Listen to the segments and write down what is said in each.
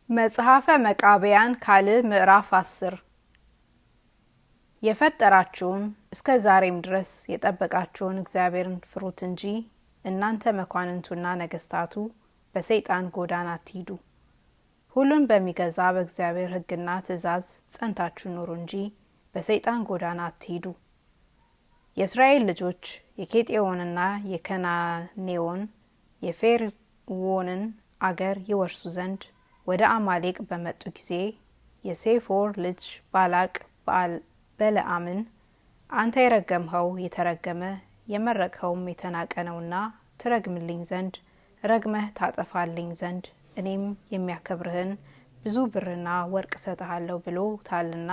መጽሐፈ መቃብያን ካልዕ ምዕራፍ 10። የፈጠራችሁን እስከ ዛሬም ድረስ የጠበቃችሁን እግዚአብሔርን ፍሩት እንጂ እናንተ መኳንንቱና ነገስታቱ በሰይጣን ጎዳና አትሂዱ። ሁሉን በሚገዛ በእግዚአብሔር ሕግና ትእዛዝ ጸንታችሁ ኑሩ እንጂ በሰይጣን ጎዳና አትሂዱ። የእስራኤል ልጆች የኬጤዎንና የከናኔዎን የፌርዎንን አገር ይወርሱ ዘንድ ወደ አማሌቅ በመጡ ጊዜ የሴፎር ልጅ ባላቅ በለዓምን፣ አንተ የረገምኸው የተረገመ የመረቅኸውም የተናቀ ነውና ትረግምልኝ ዘንድ ረግመህ ታጠፋልኝ ዘንድ እኔም የሚያከብርህን ብዙ ብርና ወርቅ እሰጥሃለሁ ብሎታልና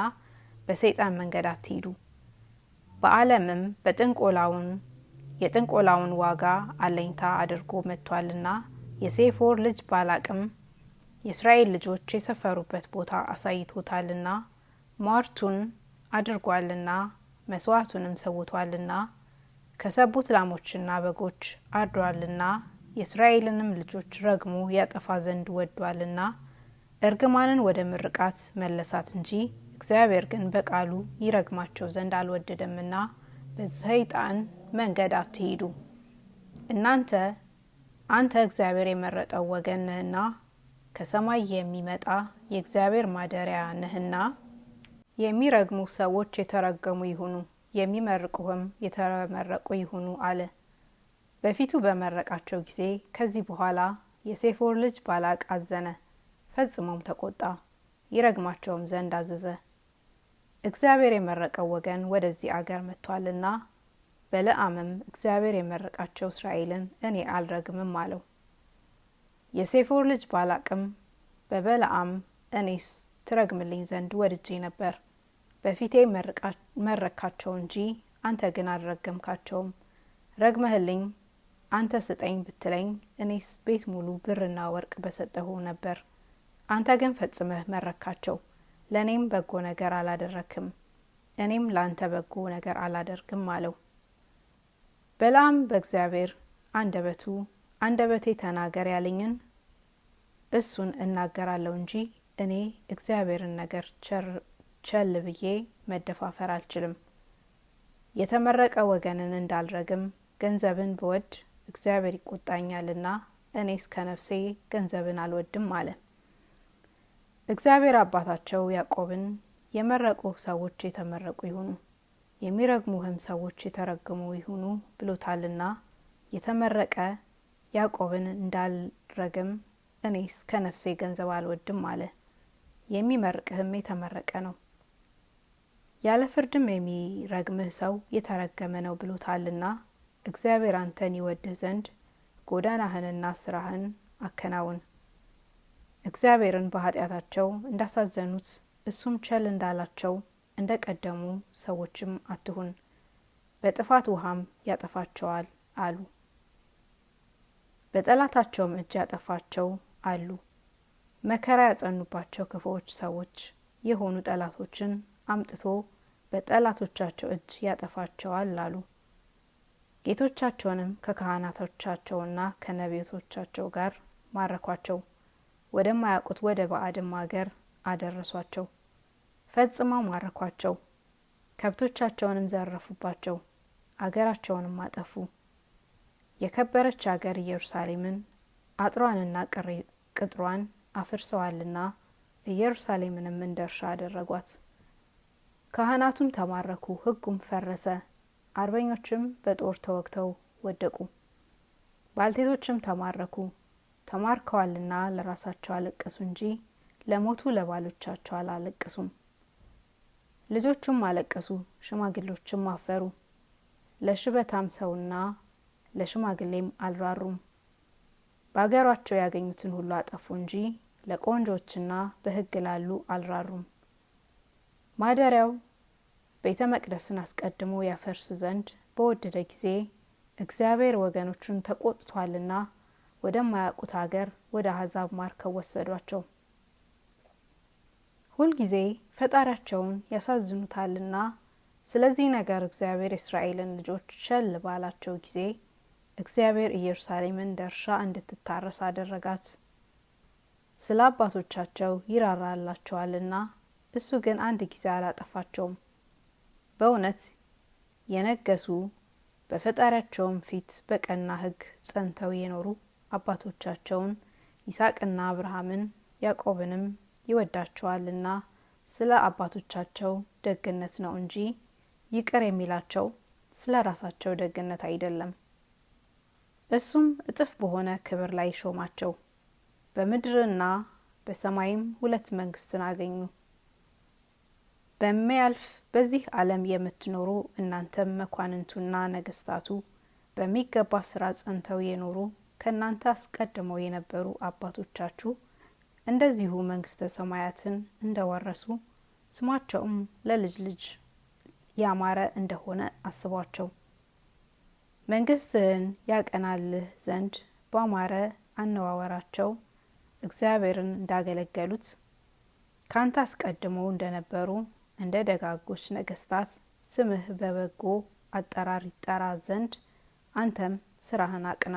በሰይጣን መንገድ አትሂዱ። በዓለምም በጥንቆላውን የጥንቆላውን ዋጋ አለኝታ አድርጎ መጥቷልና የሴፎር ልጅ ባላቅም የእስራኤል ልጆች የሰፈሩበት ቦታ አሳይቶታልና ሟርቱን አድርጓልና መስዋዕቱንም ሰውቷልና ከሰቡት ላሞችና በጎች አርዷልና የእስራኤልንም ልጆች ረግሞ ያጠፋ ዘንድ ወዷልና እርግማንን ወደ ምርቃት መለሳት እንጂ እግዚአብሔር ግን በቃሉ ይረግማቸው ዘንድ አልወደደምና በሰይጣን መንገድ አትሂዱ። እናንተ አንተ እግዚአብሔር የመረጠው ወገን ነህና ከሰማይ የሚመጣ የእግዚአብሔር ማደሪያ ነህና የሚረግሙ ሰዎች የተረገሙ ይሁኑ፣ የሚመርቁህም የተመረቁ ይሁኑ አለ። በፊቱ በመረቃቸው ጊዜ ከዚህ በኋላ የሴፎር ልጅ ባላቅ አዘነ፣ ፈጽሞም ተቆጣ፣ ይረግማቸውም ዘንድ አዘዘ። እግዚአብሔር የመረቀው ወገን ወደዚህ አገር መጥቷልና። በለዓምም እግዚአብሔር የመረቃቸው እስራኤልን እኔ አልረግምም አለው። የሴፎር ልጅ ባላቅም በበለዓም እኔስ ትረግምልኝ ዘንድ ወድጄ ነበር፣ በፊቴ መረካቸው እንጂ አንተ ግን አልረገምካቸውም። ረግመህልኝ አንተ ስጠኝ ብትለኝ እኔስ ቤት ሙሉ ብርና ወርቅ በሰጠሁ ነበር። አንተ ግን ፈጽመህ መረካቸው፣ ለእኔም በጎ ነገር አላደረክም፣ እኔም ለአንተ በጎ ነገር አላደርግም አለው። በለዓም በእግዚአብሔር አንደበቱ አንደበቴ ተናገር ያለኝን እሱን እናገራለሁ እንጂ እኔ እግዚአብሔርን ነገር ቸል ብዬ መደፋፈር አልችልም። የተመረቀ ወገንን እንዳልረግም ገንዘብን ብወድ እግዚአብሔር ይቆጣኛልና እኔስ ከነፍሴ ገንዘብን አልወድም አለ። እግዚአብሔር አባታቸው ያዕቆብን የመረቁ ሰዎች የተመረቁ ይሁኑ፣ የሚረግሙህም ሰዎች የተረገሙ ይሁኑ ብሎታልና የተመረቀ ያዕቆብን እንዳልረግም እኔስ ከነፍሴ ገንዘብ አልወድም አለ። የሚመርቅህም የተመረቀ ነው። ያለ ፍርድም የሚረግምህ ሰው የተረገመ ነው ብሎታልና እግዚአብሔር አንተን ይወድህ ዘንድ ጎዳናህንና ስራህን አከናውን። እግዚአብሔርን በኃጢአታቸው እንዳሳዘኑት እሱም ቸል እንዳላቸው እንደ ቀደሙ ሰዎችም አትሁን፣ በጥፋት ውሃም ያጠፋቸዋል አሉ። በጠላታቸውም እጅ ያጠፋቸው አሉ። መከራ ያጸኑባቸው ክፉዎች ሰዎች የሆኑ ጠላቶችን አምጥቶ በጠላቶቻቸው እጅ ያጠፋቸዋል አሉ። ጌቶቻቸውንም ከካህናቶቻቸውና ከነቢያቶቻቸው ጋር ማረኳቸው፣ ወደማያውቁት ወደ ባዕድም አገር አደረሷቸው። ፈጽመው ማረኳቸው፣ ከብቶቻቸውንም ዘረፉባቸው፣ አገራቸውንም አጠፉ። የከበረች አገር ኢየሩሳሌምን አጥሯንና ቅጥሯን አፍርሰዋልና ኢየሩሳሌምንም እንደ እርሻ አደረጓት። ካህናቱም ተማረኩ፣ ሕጉም ፈረሰ። አርበኞችም በጦር ተወግተው ወደቁ። ባልቴቶችም ተማረኩ፣ ተማርከዋልና ለራሳቸው አለቀሱ እንጂ ለሞቱ ለባሎቻቸው አላለቀሱም። ልጆቹም አለቀሱ፣ ሽማግሌዎችም አፈሩ። ለሽበታም ሰውና ለሽማግሌም አልራሩም። በአገሯቸው ያገኙትን ሁሉ አጠፉ እንጂ ለቆንጆችና በሕግ ላሉ አልራሩም። ማደሪያው ቤተ መቅደስን አስቀድሞ ያፈርስ ዘንድ በወደደ ጊዜ እግዚአብሔር ወገኖቹን ተቆጥቷልና ወደማያውቁት አገር ወደ አሕዛብ ማርከው ወሰዷቸው። ሁልጊዜ ፈጣሪያቸውን ያሳዝኑታልና ስለዚህ ነገር እግዚአብሔር የእስራኤልን ልጆች ቸል ባላቸው ጊዜ እግዚአብሔር ኢየሩሳሌምን እንደ እርሻ እንድትታረስ አደረጋት። ስለ አባቶቻቸው ይራራላቸዋልና እሱ ግን አንድ ጊዜ አላጠፋቸውም። በእውነት የነገሱ በፈጣሪያቸውም ፊት በቀና ሕግ ጸንተው የኖሩ አባቶቻቸውን ይስሐቅና አብርሃምን ያዕቆብንም ይወዳቸዋልና ስለ አባቶቻቸው ደግነት ነው እንጂ ይቅር የሚላቸው ስለ ራሳቸው ደግነት አይደለም። እሱም እጥፍ በሆነ ክብር ላይ ሾማቸው። በምድርና በሰማይም ሁለት መንግስትን አገኙ። በሚያልፍ በዚህ ዓለም የምትኖሩ እናንተም መኳንንቱና ነገስታቱ፣ በሚገባ ስራ ጸንተው የኖሩ ከእናንተ አስቀድመው የነበሩ አባቶቻችሁ እንደዚሁ መንግስተ ሰማያትን እንደወረሱ ስማቸውም ለልጅ ልጅ ያማረ እንደሆነ አስቧቸው። መንግስትህን ያቀናልህ ዘንድ ባማረ አነዋወራቸው እግዚአብሔርን እንዳገለገሉት ካንተ አስቀድመው እንደነበሩ እንደ ደጋጎች ነገስታት ስምህ በበጎ አጠራር ይጠራ ዘንድ አንተም ስራህን አቅና።